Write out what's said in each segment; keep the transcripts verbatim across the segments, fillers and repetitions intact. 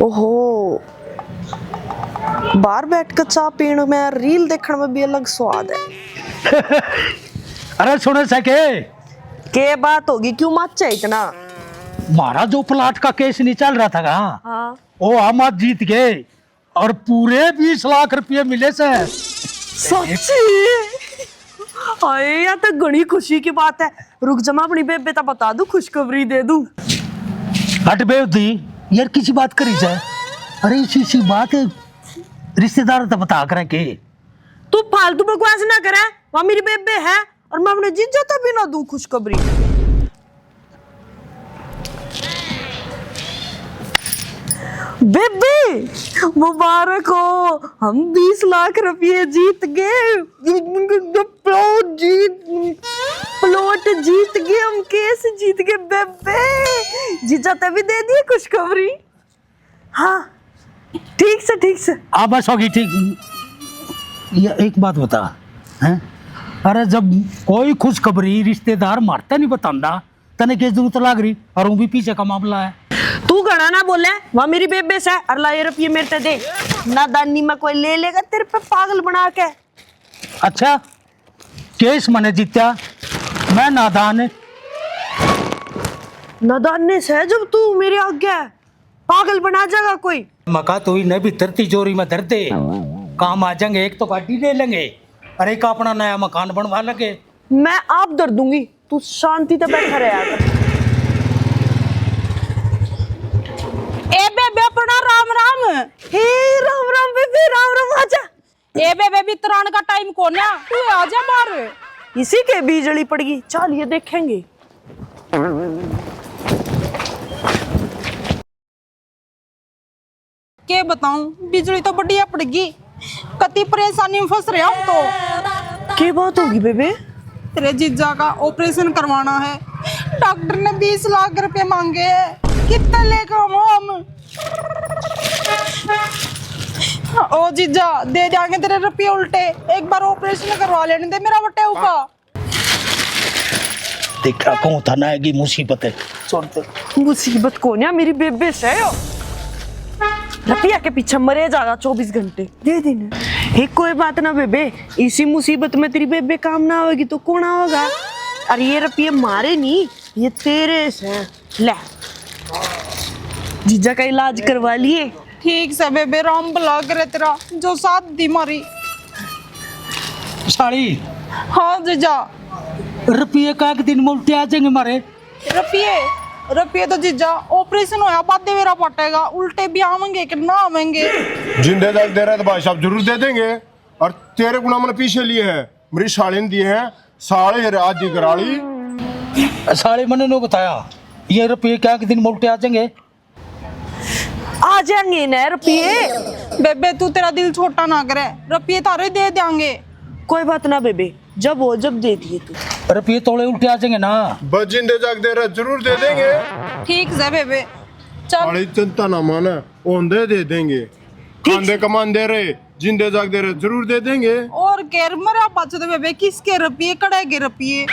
ओहो, बाहर बैठ कर चाय पीण में, रील देखण में भी अलग स्वाद है। अरे सुने सके, के बात होगी, क्यों माचे इतना? म्हारा जो प्लाट का केस नहीं चल रहा था ना, हाँ। वो हम आज जीत गए और पूरे बीस लाख रुपये मिले से। सच्ची? हाय, या तो घणी खुशी की बात है। रुक जा, मैं अपनी बेबे ता बता दूं, खुशखबरी दे दूं। हट बेवदी, यार किसी बात करी जाए। अरे इसी इसी बात रिश्तेदार तो बता करें के। तू फालतू बकवास ना करे, वहाँ मेरी बेबे है और मैं अपने जीजा ता भी ना दूं खुशखबरी। बेबे, मुबारक हो, हम बीस लाख रुपये जीत गए। प्लॉट जीत, प्लॉट जीत गए हम, केस जीत गए बेबे। जीजा तभी दे दिए खुशखबरी। हाँ, ठीक से, ठीक से। हाँ, बस होगी, ठीक। ये एक बात बता, हैं? अरे, जब कोई खुशखबरी रिश्तेदार मारता नहीं बतांदा, तने के जरूरत लाग रही? और वो भी पीछे का मामला है। तू घणा ना बोले, वहाँ मेरी बेबे से, और ला ये रुपये मेरे ते दे। नादानी में कोई ले लेगा तेरे पे पागल बना के। अच्छा, केस मैंने जीत्या, मैं नादान। नादान ने सह जब तू मेरे आगे पागल बना जाएगा कोई। मका तू इन्हें भीतर तिजोरी में धर दे, काम आ जाएंगे। एक तो गाड़ी ले लेंगे और एक अपना नया मकान बनवा लेंगे। मैं आप धर दूंगी, तू शांति से बैठा रहा कर। ए बेबे अपना राम राम। हे राम राम बेबे, राम राम, आजा। ए बेबे, बितरान का टाइम कोन्या, तू आ जा बाहर। इसी के बिजली पड़गी, चल ये देखेंगे। के बताऊं, बिजली तो बढ़िया पड़गी, कति परेशानी में फंस रहा हूं तो। के बात होगी बेबे? तेरे जीजा का ऑपरेशन करवाना है, डॉक्टर ने बीस लाख रुपए मांगे हैं, कितने लेके आवां हम? ओ जीजा, दे देंगे तेरे रुपये उल्टे, एक बार ऑपरेशन करवा लेने दे मेरा बटेऊ का। देखा कौन था ना आएगी मुसीबत। सुन तो। मुसीबत कोन्या, मेरी बेबे से हो। रुपया के पीछे मरे जाएगा चौबीस घंटे। दे देने। हे, कोई बात ना बेबे, इसी मुसीबत में तेरी बेबे काम ना आवेगी तो कौन आवेगा? अरे ये रुपये मारे नहीं, ये तेरे से। ले, जीजा का इलाज करवा लिए। ठीक से बेबे, राम भला करे तेरा, जो साथ दी मारी। साली। हाँ जीजा। रुपये का एक दिन में उल्टे आ जाएंगे मारे। रुपये? रुपये तो जीजा ऑपरेशन होया बाद बेरा पटेगा, उल्टे भी आवेंगे कि ना आवेंगे। जिंदे जागदे रहे तो भाई साहब जरूर दे देंगे। और तेरे गुना मैंने पीछे लिए हैं, मेरी साली ने दिए हैं, साले रे आधी कराली। साले मैंने नो बताया, ये रुपये क्या एक दिन में उल्टे आ जाएंगे? आ जाएंगे ना रुपये। बेबे तू तेरा दिल छोटा ना करे, रुपये थारे दे देंगे। कोई बात ना बेबे, जब हो जब दे दिए तू। रुपये तोले उल्टे आ जाएंगे ना। बस जिंदे जागदे रहे जरूर दे देंगे। ठीक से बेबे, चल। साली चिंता ना माने, होंदे दे देंगे। ठीक। खांदे कमांदे रहे, जिंदे जागदे रहे, जरूर दे देंगे। और केर मरा पाछे तो बेबे, किसके रुपये, कड़े के रुपये?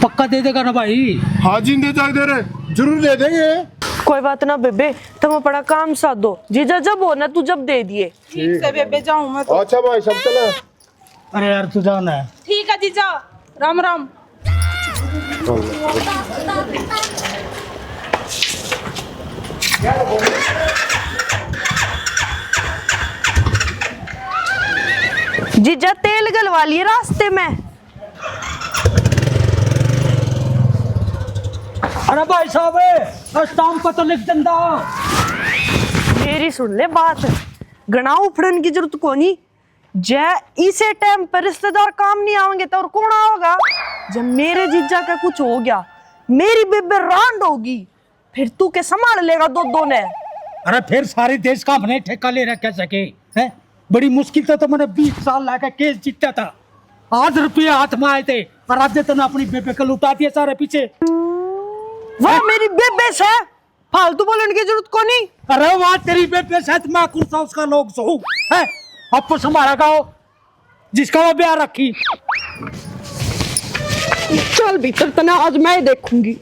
पक्का दे देगा ना भाई? हाँ, जिंदे जागदे रहे, जरूर दे देंगे। कोई बात ना बेबे, तुम अपना काम साधो, जीजा जब हो ना, तू जब दे दिए। ठीक से बेबे, जाऊं मैं तो। अच्छा भाई, सब चला। अरे यार, तू जाना है। ठीक है जीजा, राम राम। जीजा, तेल गलवा लिए रास्ते में। अरे भाई साहब, स्टाम्प पर तो लिख देंदा। मेरी सुन ले बात, घणा उफड़न की जरूरत कोनी। जै इसे टाइम पर रिश्तेदार काम नहीं आवेंगे तो और कौन आओगा? जब मेरे जीजा का कुछ हो गया, मेरी बेबे रांड होगी, फिर तू के संभाल लेगा दो दो ने? अरे फिर सारे देश का हमने ठेका ले रखा सके, हैं? बड़ी मुश्किल से तो मैंने बीस साल लाके केस जीता था। आज रुपये हाथ में आए थे और आज तने अपनी बेबे को लुटा दिया सारे पीछे। वाह, मेरी बेबे से फालतू बोलने की जरूरत कोनी। अरे वाह, तेरी बेबे से तो मैं कुर्सा उसका लोग सो है। आपको संभाला गाओ, जिसका वो ब्याह रखी। चल भीतर, तने आज मैं देखूंगी।